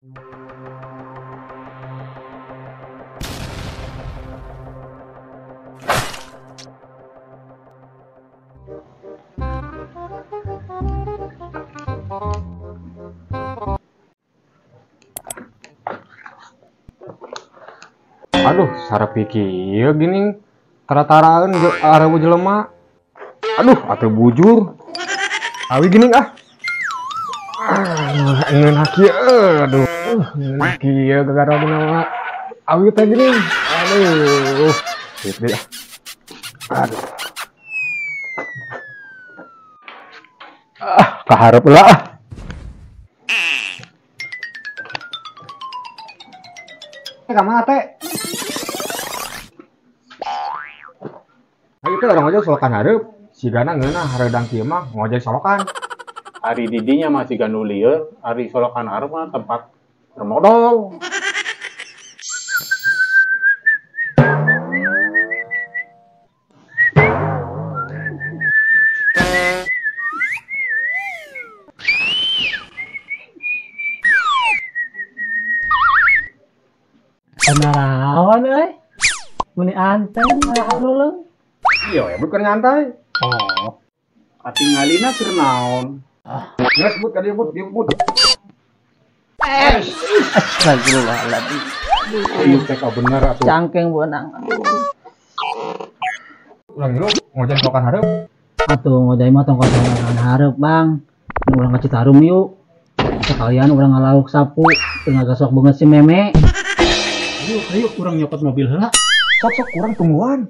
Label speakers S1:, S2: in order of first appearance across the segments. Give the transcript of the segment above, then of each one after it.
S1: Aduh, sarap kieu gini tara-taraan arewu jelema. Aduh, atuh bujur. Awi gini ah. Ngeunah kieu, aduh. Ngeunah kieu gara-gara gini awi teh gini. Aduh. Gitu ah. Aduh. Ah, kaharep lah. Ka mana teh? Ayo teh urang ngojek solokan hareup, sigana ngeunah hareudang kieu mah ngojek solokan.
S2: Ari didinya mah siga nu lieur, ari solokan hareup mah tempat bermodal.
S3: Naraon euy. Meni anteng malah.
S1: Iya, ya bukan nyantai.
S2: Oh. Katingalina keur naon?
S1: Ah, geus but ka dieu but, dieu but.
S3: Astagfirullahaladzim.
S2: Ieu teh bener atuh.
S3: Cangkeng beunang.
S1: Urang ngilu ngojek solokan hareup.
S3: Atuh ngojek mah tong solokan hareup, Bang. Urang ka Citarum yuk. Sekalian urang ngalauk sapu, teu ngagasok beungeut si Meme.
S2: Ayo, ayo urang nyopot mobil heula.
S1: Sok sok urang tungguan.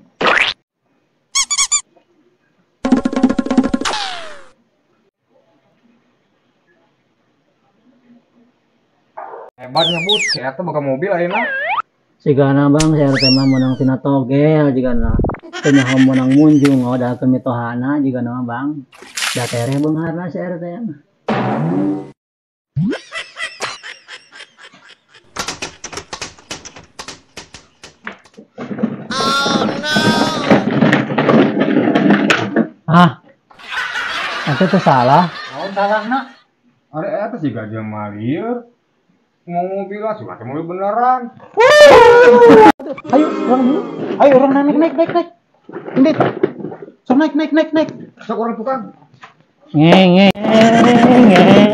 S1: Hebatnya but, saya teh boga mobil ayeuna.
S3: Sigana Bang, saya teh mah meunang tina togel jigana. Teu nyaho meunang munjung ngawadakeun mitohana jigana mah Bang. Da tereh beungharna saya teh mah.
S4: Oh no.
S3: Ah. Eta teh salah.
S2: Naon salahna?
S1: Ari eta siga jelema lieur. Mau mobil lah, cuma mobil beneran.
S3: Ayo, orang dulu. Ayo, orang naik, naik, naik, naik. Indit. Sok naik, naik, naik, naik.
S1: Sok orang tukang.
S3: Nge, nge, nge.